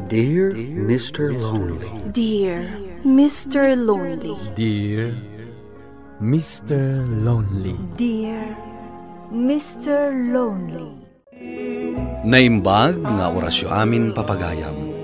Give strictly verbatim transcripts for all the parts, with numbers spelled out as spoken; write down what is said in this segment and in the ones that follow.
Dear Mister Lonely. Dear Mister Lonely. Dear Mister Lonely. Dear Mister Lonely. Naimbag nga orasyo amin, papagayam.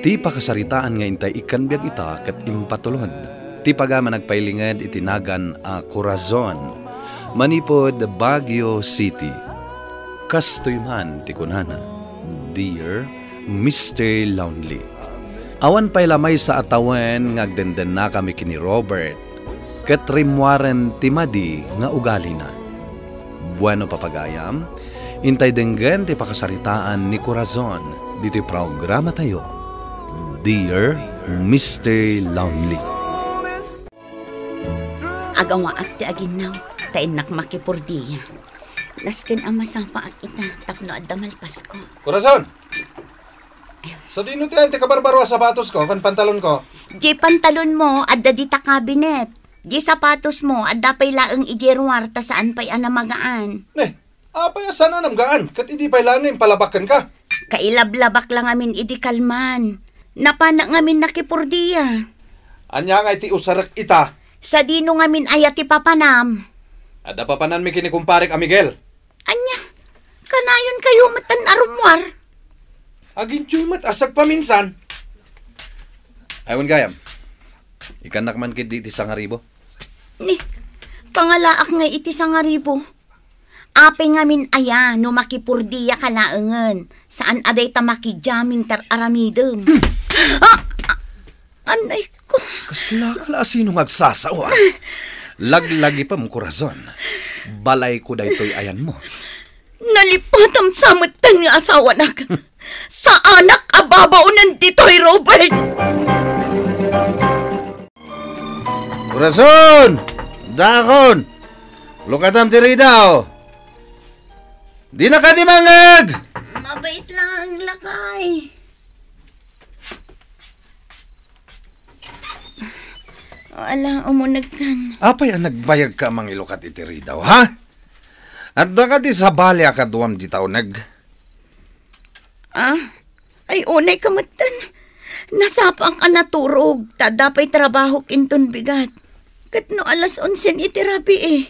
Ti pakasaritaan nga intay ikkan biag ita ket impatulod ti pagayam a nagpailinged iti nagan a Corazon, manipud Baguio City. Kastoy man ti kunana, Dear Mister Lonely. Awan pay la maysa a tawen nga agdendennakami ken ni Robert, ket rimmuaren ti madi nga ugalina. Bueno, papagayam, intay denggen ti pakasaritaan ni Corazon ditoy programatayo, Dear Mister Lonely. Agawaak ti aginnaw, ta innak makipurdia. Nasken a masapaak ita tapno adda malpasko. Corazon! Sadino ti ayan ti kabarbaro a sapatosko ken pantalonko? Diay pantalonmo, adda dita kabinet. Diay sapatosmo, adda pay laeng idiay ruar ta saan pay a namagaan. Ne, apay a saan a namagaan? Ket idi pay laeng nga impalabak kenka? Kailablabak la ngamin idi kalman. Napanak ngamin nakipurdia. Ania ngay ti usarek ita? Sadino ngamin aya ti papanam? Adda papananmi ken ni kumparek a Miguel. Ania, kanayon kayo metten a rummuar? Agintioy met a sagpaminsan. Ay, wen gayam. Ikannak man ketdi iti sangaribo. Ni, pangalaak nga iti sangaribo. Apay ngamin aya no makipurdia ka laengen, saan a dayta makijamming ti ar-aramidem. Ah! Anay ko. Kasla ka la asino nga agsasawa. Laglagipem, Corazon. Balayko daytoy ayanmo. Nalipatam sa metten nga asawanak. Saanak a babaonen ditoy, Robert! Corazon! Dakon! Lukatam ti ridaw! Dina kadi mangngeg! Mabait lang, lakay. Ala, umunegkan. Apay a nagbayagka a mangilukat iti ridaw, ha? Adda kadi sabali a kaduam dita uneg? Ah? Ay, unay ka metten. Nasapaak a naturog, ta adda pay trabahok inton bigat. Ket no alas onsen iti rabii,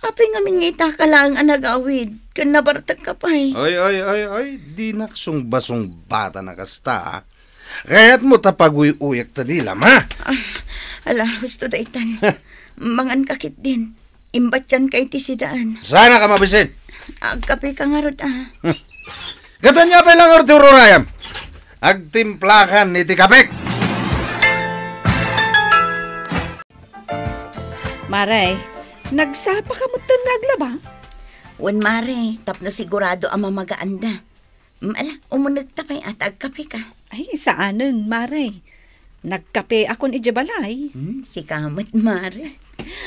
apay ngamin nga ita ka laeng a nagawid, ken nabartek ka pay. Ay, ay, ay, ay, dinak sungba-sungbatan a kasta, ah. Kayatmo ta paguy-uyak ta dilam, ha? Ah, ala, husto daytan. Mangan ka ketdin. Imbatian ka iti sidaan. Saanak a mabisin? Agkape ka ngarud, ah. Ket ania pay la ngarud ti ururayam? Agtimplakan iti kapek. Mare, nagsapa ka metten nga aglaba? Wen, mare, tapno sigurado a mamagaanda. Mm, ala, umunegta pay a ta agkape ka. Ay, saanen, mare. Nagkape akon idiay balay. Hmm, sika met, mare.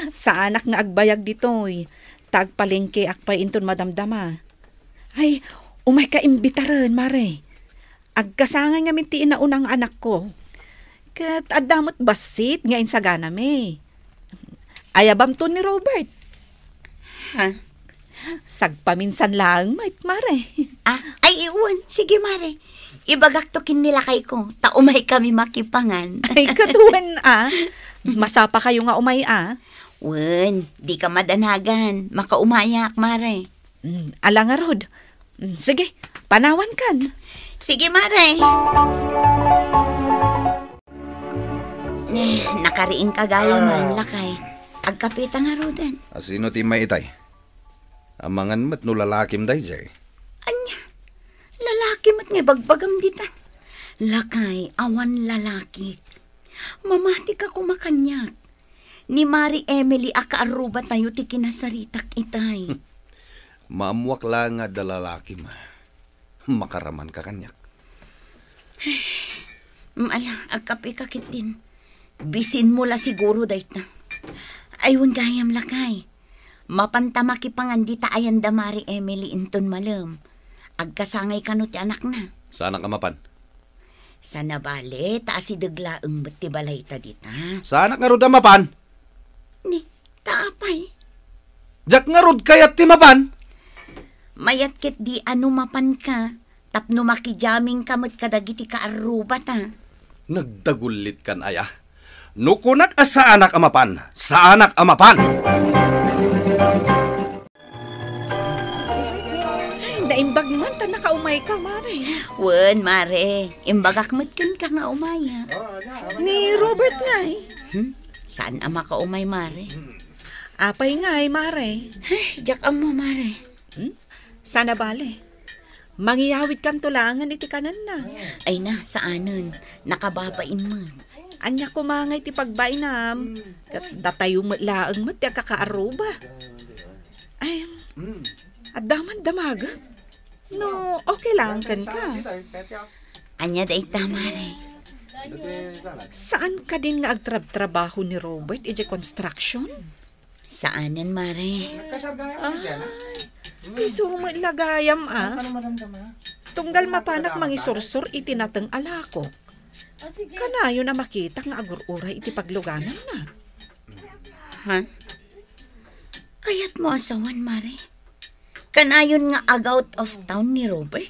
Saanak nga agbayag ditoy. Ta agpalengkeak pay inton madamdama. Ay, umayka imbitaren, mare. Agkasangay ngamin ti inauna nga anakko. Ket adda met bassit nga insaganami. Ayabamton ni Robert. Ha? Sagpaminsan laeng met, mare. Ah, ay, wen. Sige, mare. Ibagakto ken ni lakayko, ta umaykami makipangan. Ay, ket wen, ah. Masapa kayo nga umay, ah. Wen, dika madanagan. Makaumayak, mare. Mm, ala ngarud. Mm, sige, panawankan. Sige, mare. Eh, nakariing ka gayam, ah, lakay. Agkapeta ngaruden. Asino ti immay itay? Amangan met no lalakim daydiay. Ania? Lalaki met nga ibagbagam dita. Lakay, awan lalakik. Mamatika koma kaniak. Ni Mari Emily a kaarrubatayo ti kinasaritak itay. Maammuak la nga adda lalakim. Makaramanka kaniak. Mm, ala, agkapeka ketdin. Bisinmo la siguro dayta. Ay, wen gayam lakay. Mapanta makipangan dita ayan da Mari Emily inton malem. Agkasangay kano ti anakna. Saanak a mapan? Sana bale, ta asideg laeng met ti balayta dita. Saanak ngarud a mapan? Ni, ta apay? Diak ngarud kayat ti mapan? Mayat ketdi a no mapanka, tapno makijammingka met kadagiti kaarrubata. Nagdagullitkan aya? No kunak a saanak a mapan, saanak a mapan! Ay, naimbag man ta nakaumayka, Mare. Wen, Mare. Imbagak met kenka nga umaya. Ni Robert ngay. Hmm? Saan a makaumay, Mare? Apay ngay, Mare? Ay, diak ammo, Mare. Hmm? Saan a bale. Mangiyawidkanto laengen iti kanenna. Ay na, saanen. Nakababain met. Ania koma ngay ti pagbainam? Ket datayo met laeng met ti agkakaarruba. Ay, adda man damagek? No, okay lang kenka. Ania dayta, Mare? Saan kadin nga agtrabtrabaho ni Robert idiay construction? Saanen, Mare. Ay, isu met la gayam, a. Tunggal mapanak mangisursor iti nateng a lakok. Kanayon a makitak nga agur-uray iti paglugananna. Ha? Kayatmo a sawen, Mare? Kanayon nga ag-out of town ni Robert?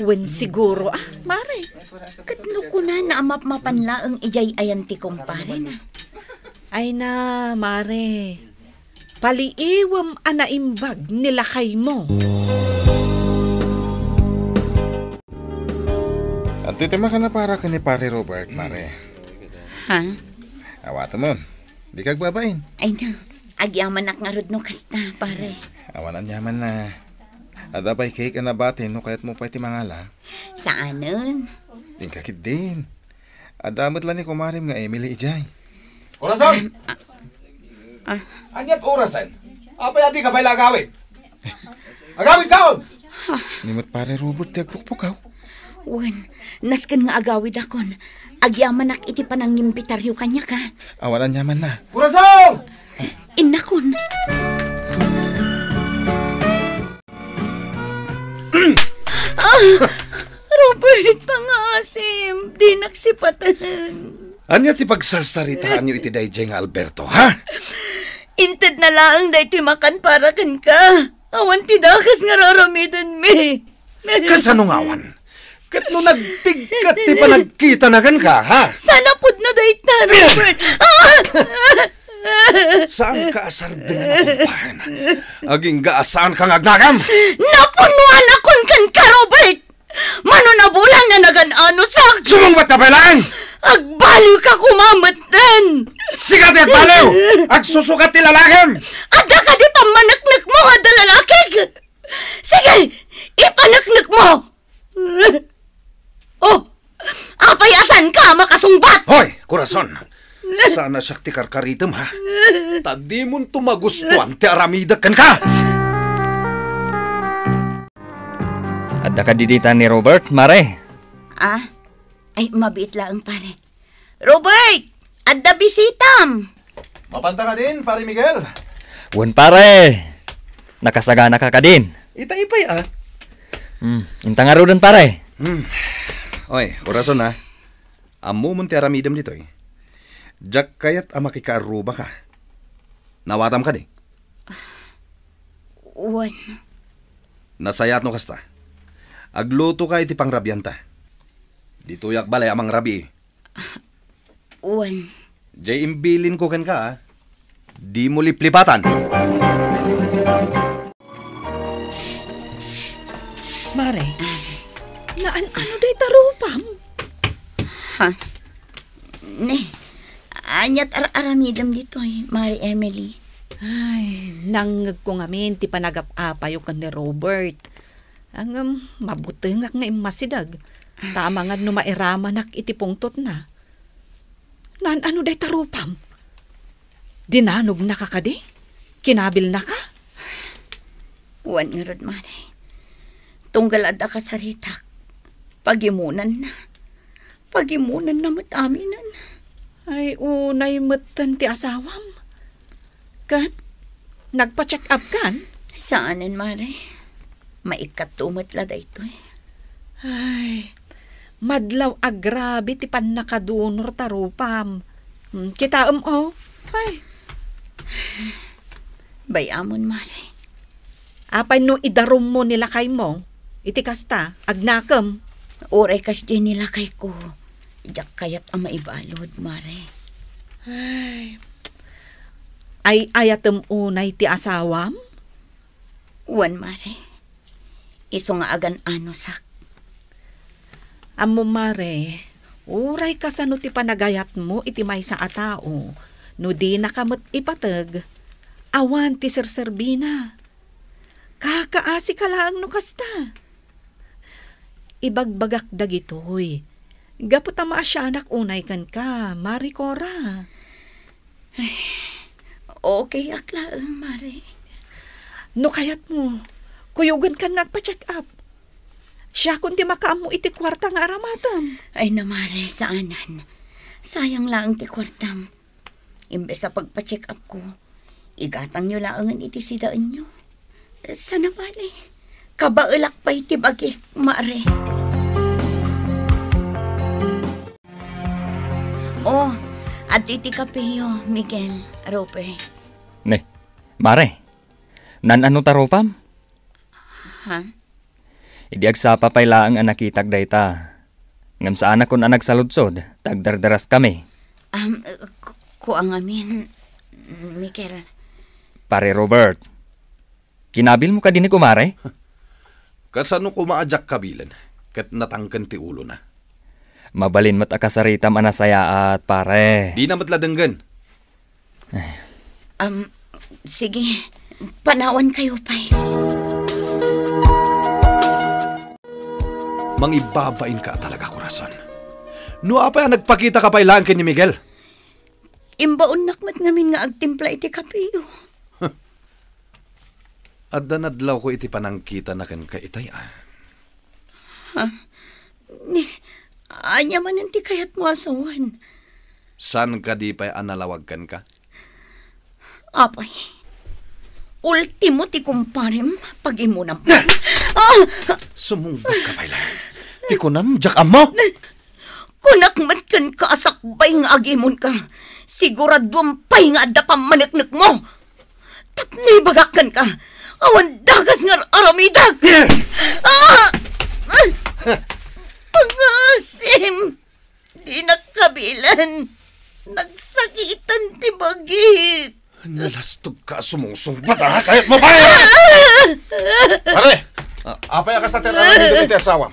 Wen, siguro, a, Mare. Ket no kunana a mapmapan laeng idiay ayan ti kumparena. Ay na, Mare. Paliiwem a naimbag ni lakaymo. Antoy ti makan a para ken ni Pare Robert, Mare? Ha? Awatemon. Dika agbabain. Ay na, agyamanak ngarud no kasta, Pare. Awan aniamanna. Adda pay cake a nabati no kayatmo pay ti mangala. Saanen? Inka ketdin. Adda met la ni kumarem nga Emily idiay. Corazon! Ah, ah. Ania't orasen? Apay a dika pay la agawid? Agawidkon! Ni met Pare Robert ti agpukpukaw. Wen, nasken nga agawidakon. Agyamanak iti panangimbitaryo kaniak, a. Awan aniamanna. Corazon! Innakon. Ah, Robert, pangaasim, dinak sipaten. Ania ti pagsarsaritaanyo iti daydiay nga Alberto, ha? Intedna laeng daytoy makan para kenka. Awan ti dakes nga raramidenmi. Kasano nga awan? Ket no nagpigkat ti panagkitana kenka, ha? Saan a pudno dayta, Robert? Ah! Saanka a sardengan a kumpahen? Agingga a saanka nga agnagam? Napunnoanakon kenka, Robert! Mano a bulan nga nagan-anosak! Sumungbat ka pay laeng! Agbaliwka koma metten! Sika ti agbaliw! Agsusukat ti lalakim! Adda kadi pammaneknekmo nga adda lalakik? Sige, ipaneknekmo! Oh, apay a saanka a makasungbat? Hoy, Corazon! Saan a siak ti karkaritem, ha? Ta dimonto magustuan ti aramidek kenka! Adda kadi dita ni Robert, Mare? Ah? Ay, mabiit laeng, Pare. Robert! Adda bisitam! Mapanta kadin, Pare Miguel? Wen, Pare! Nakasaganaka kadin? Ita ipay, a. Hmm, inta ngaruden, Pare. Hmm. Oy, Corazon, a. Ammomon ti aramidem ditoy. Diak kayat a makikaarrubaka. Naawatam kadi? Wen. Nasayaat no kasta. Aglutoka iti pangrabianta. Ditoyak balay a mangrabii. Wen. Diay imbilinko kenka, a. Dimo liplipatan. Mare, naan-ano dayta rupam? Ha? Ne, ania't ar-aramidem ditoy, Mare Emily? Ay, nangngegko ngamin ti panagap-apayo ken ni Robert. Ngem, mabutengak nga immasideg, ta amangan no mairamanak iti pungtotna. Naan-ano dayta rupam? Dinanognaka kadi? Kinabilnaka? Wen ngarud, Mare. Tunggal adda kasaritak, pagimonanna. Pagimonanna met aminen. Ay, unay metten ti asawam. Ket, nagpa-check up kan? Saanen, Mare. Maikkatto met la daytoy. Ay, madlaw agrabi ti pannakadunor ta rupam. Hmm, kitaem, o. Ay. Bay-amon, Mare. Apay no idarummo ni lakaymo? Iti kasta, agnakem. Uray kasdiay ni lakayko, diak kayat a maibalud, Mare. Ay, ay-ayatem unay ti asawam? Wen, Mare. Isu nga agan-anusak. Ammom, Mare, uray kasano ti panagayatmo iti maysa a tao, no dinaka met ipateg, awan ti serserbina. Kakaasika laeng no kasta. Ibagbagak dagitoy gapu ta maasianak unay kenka, Mare Cora. Ay, okayak laeng, Mare. No kayatmo, kuyogenkan nga agpa-check up. Siakon ti makaammo iti kuarta nga aramatem. Ay, na, Mare, saanan. Sayang laeng ti kuartam. Imbes a pagpa-check upko, igatangyo laengen iti sidaenyo. Sana bale, kabaelak pay ti bagik, Mare. Oh, adda iti kapeyo, Miguel, Robert. Ne, Mare, naan-ano ta rupam? Ha? Idi agsapa pay laeng a nakitak dayta, ngem saanakon a nagsaludsod, ta agdardaraskami. Am, ku-, kua ngamin, Miguel. Pare Robert, kinabilmo kadi ni kumare? Kasano koma a diak kabilen, ket natangken ti ulona? Mabalin met a kasaritam a nasayaat, pare. Dina met la denggen. Ay. Am, sige, panawankayo pay. Mangibabainka talaga, Corazon. No apay a nagpakitaka pay laeng ken ni Miguel? Imbaonnak met ngamin nga agtimpla iti kapeyo. Adda nadlawko iti panangkitana kenka itay, a. Ha? Ni, ania manen ti kayatmo a sawen? Saan kadi pay a nalawag kenka? Apay, ultimo ti kumparem, pag-imunam. Ah! Sumungbat ka pay laeng. Ti kunam, diak ammo? Kunak met kenka a sakbay nga agimonka. Siguraduam pay nga adda pammaneknekmo. Tapno ibagak kenka, awan dagas nga ar-aramidek. Ah! Pangasim! Dinak kabilen. Nagsakitan ti bagik. Nalastog ka a sumungsungbat, ha? Kayatmo pay! Pare! Ah, apay a kasta ti ar-aramidem iti asawam?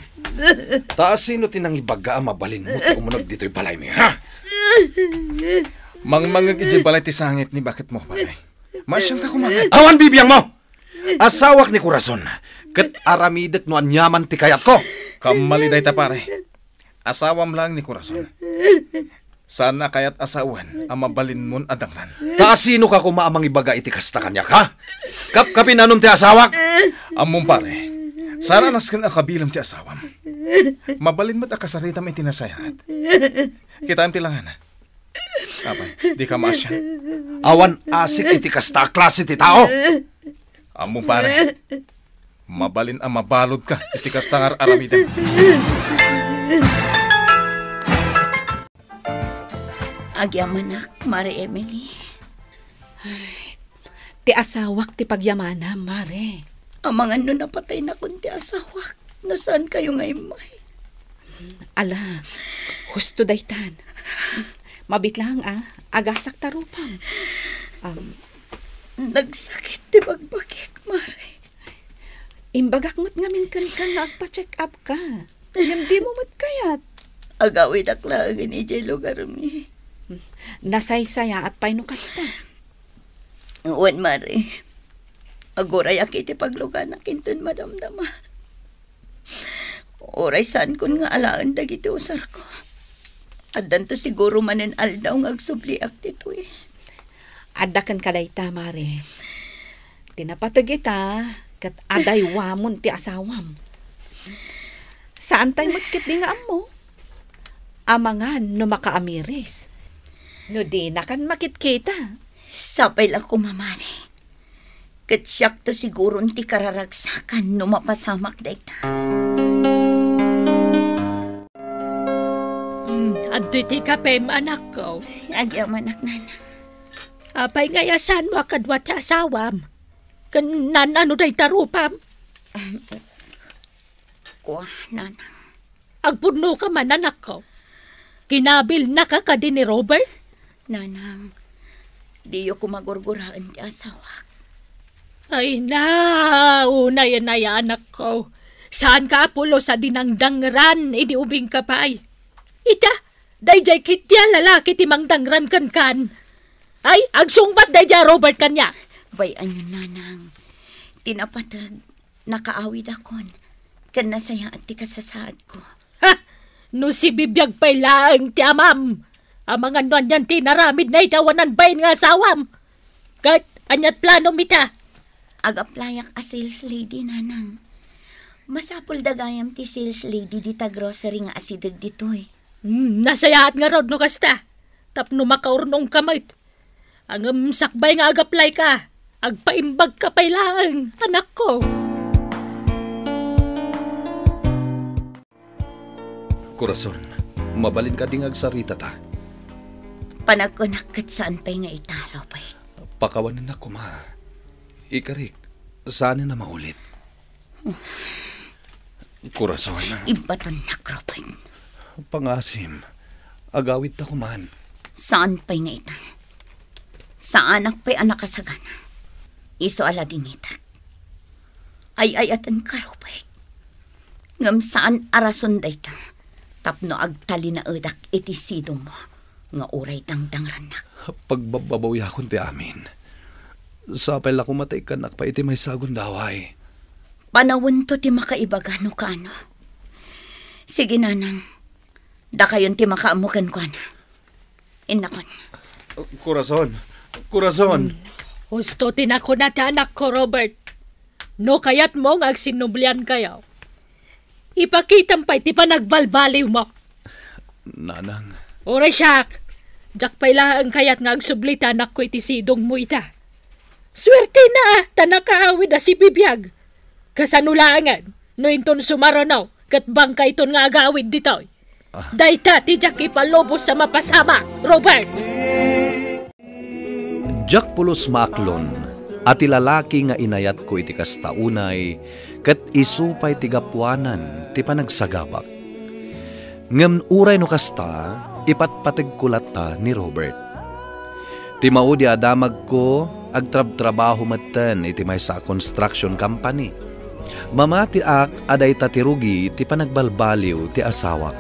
Ta asino ti nangibaga a mabalinmo ti umuneg ditoy balaymi, ha? Mangmangngeg idiay balay ti sangit ni baketmo, pare. Maasianka koma. Awan bibiangmo! Asawak ni Corazon, ket aramidek no aniaman ti kayatko. Kammali dayta, pare. Asawam laeng ni Corazon. Saan a kayat a sawen a mabalinmon a dengngeg. Ta asinoka koma a mangibaga iti kasta kaniak, ha? Kapkapinanom ti asawak? Ammom, pare, saan a nasken a kabilem ti asawam. Mabalin met a kasaritam iti nasayaat. Kitaem ti langana. Apay, dika maasian. Awan asik iti kasta a klase ti tao. Ammom, pare, mabalin a mabaludka iti kasta nga ar-aramidem. Agyamanak, Mare Emily. Ay, ti asawak ti pagyamanam, Mare. Amangan no napataynakon ti asawak, no saankayo nga immay. Ala, husto daytan. Mabiit laeng, a, agasak ta rupam. Am, Nagsakit ti bagbagik, Mare. Imbagak met ngamin kenka nga agpa-check up ka. Ngem dimo met kayat. Agawidak laengen idiay lugarmi. Nasaysayaat pay no kasta. Wen, Mare. Agurayak iti pagluganak inton madamdama. Uray saankon nga alaen dagiti usarko, addanto siguro manen aldaw nga agsubliak ditoy. Adda kenka dayta, Mare. Ti napateg ita, ket adaywamon ti asawam. Saantay met ketdi nga ammo. Amangan no makaamiris. No dinakan makitkita. Sapay la koma, Mare. Ket siakto siguron ti kararagsakan no mapasamak dayta. Hmm, adtoy ti kapem, anakko. Agyamanak, Nana. Apay ngay a saanmo a kadua ti asawam? Ken naan-ano dayta rupam? Wa, Nanang. Agpudnoka man, anakko. Kinabilnaka kadi ni Robert? Nanang, diyo koma gurguraen ti asawak. Ay na, unay, unay, anakko. Saanka a pulos a dinangdangran idi ubingka pay. Ita, daydiay ketdi a lalaki ti mangdangran kenkan. Ay, agsungbat daydiay a Robert kaniak. Bay-anyon, Nanang. Ti napateg, nakaawidakon, ken nasayaat ti kasasaadko. Ha! No sibibiag pay laeng ti amam, amangan no anian ti inaramidna iti awanan bain nga asawam. Ket aniat planom ita? Ag-applyak a sales lady, Nanang. Masapulda gayam ti sales lady dita grocery nga asideg ditoy. Hmm, nasayaat ngarud no kasta. Tapno makaurnongka met. Ngem sakbay nga ag-applyka, agpaimbagka pay laeng, anakko. Corazon, mabalin kadi nga agsaritata? Panagkunak ket saan pay nga ita, Robert. Pakawanennak koma. Ikarik, saanen a maulit. Corazon. Ibatonnak, Robert. Pangasim, agawidta koman. Saan pay nga ita? Saanak pay a nakasagana. Isu a ladingitek. Ay-ayatenka, Robert. Ngem saan a rason dayta tapno agtalinaedak iti sidongmo nga uray dangdangrannak. Pagbabbabawiakon ti amin. Sapay la koma ta ikkannak pay iti maysa a gundaway. Panawento ti makaibaga no kaano. Sige, Nanang. Dakayon ti makaammo kenkuana. Innakon. Corazon! Corazon! Husto ti nakuna ti anakko, Robert. No kayatmo nga agsinnubliankayo, ipakitam pay ti panagbalbaliwmo. Nanang. Uray siak, diak pay laeng kayat nga agsubli ti anakko iti sidongmo ita. Suertena ta nakaawid a sibibiag. Kasano laengen no inton sumaruno ket bangkayton nga agawid ditoy? Ah. Dayta ti diak ipalubos a mapasamak, Robert! Diak pulos maaklon a ti lalaki nga inayatko iti kasta unay ket isu pay ti gapuanan ti panagsagabak. Ngem uray no kasta, ipatpategko latta ni Robert. Ti maudi a damagko, agtrabtrabaho metten iti maysa a construction company. Mamatiak a dayta ti rugi ti panagbalbaliw ti asawak.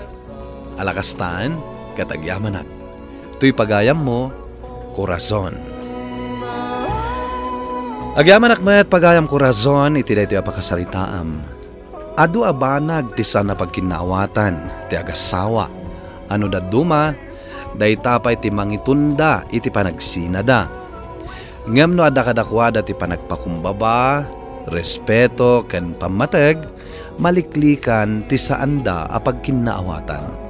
Ala kastan, ket agyamanak. Toy pagayammo, Corazon. Agyamanak met, pagayam Corazon, iti daytoy a pakasaritaam. Adu a banag ti saan a pagkinnaawatan ti agasawa a no dadduma, dayta pay ti mangitunda iti panagsinada. Ngem no adda kadakuada ti panagpakumbaba, respeto, ken pammateg, maliklikan ti saanda a pagkinnaawatan.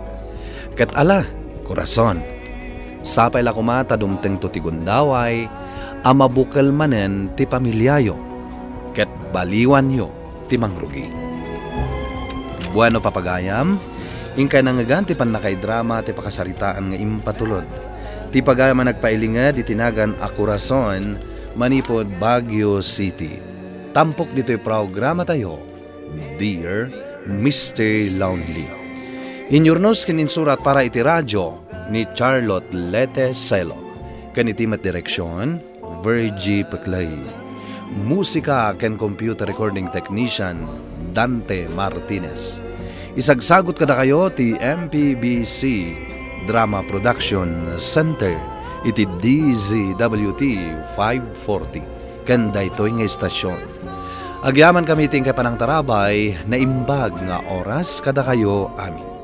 Ket ala, Corazon, sapay la koma ta dumtengto ti gundaway a mabukel manen ti pamiliayo, ket baliwanyo ti mangrugi. Bueno, papagayam, inkay nangngegan ti pannakaidrama ti pakasaritaan nga impatulod ti pagayam a nagpailinged iti nagan a Corazon manipud Baguio City. Tampok ditoy programatayo, Dear Mister Lonely. Inyurnos ken insurat para iti radio ni Charlotte Lete Celo, ken iti met direksion, Virgie Peclay. Musika ken computer recording technician, Dante Martinez. Isagsagot kadakayo ti M P B C Drama Production Center iti D Z W T five forty ken daytoy nga istasyon. Agyamankami iti inkay panangtarabay, naimbag nga oras kadakayo amin.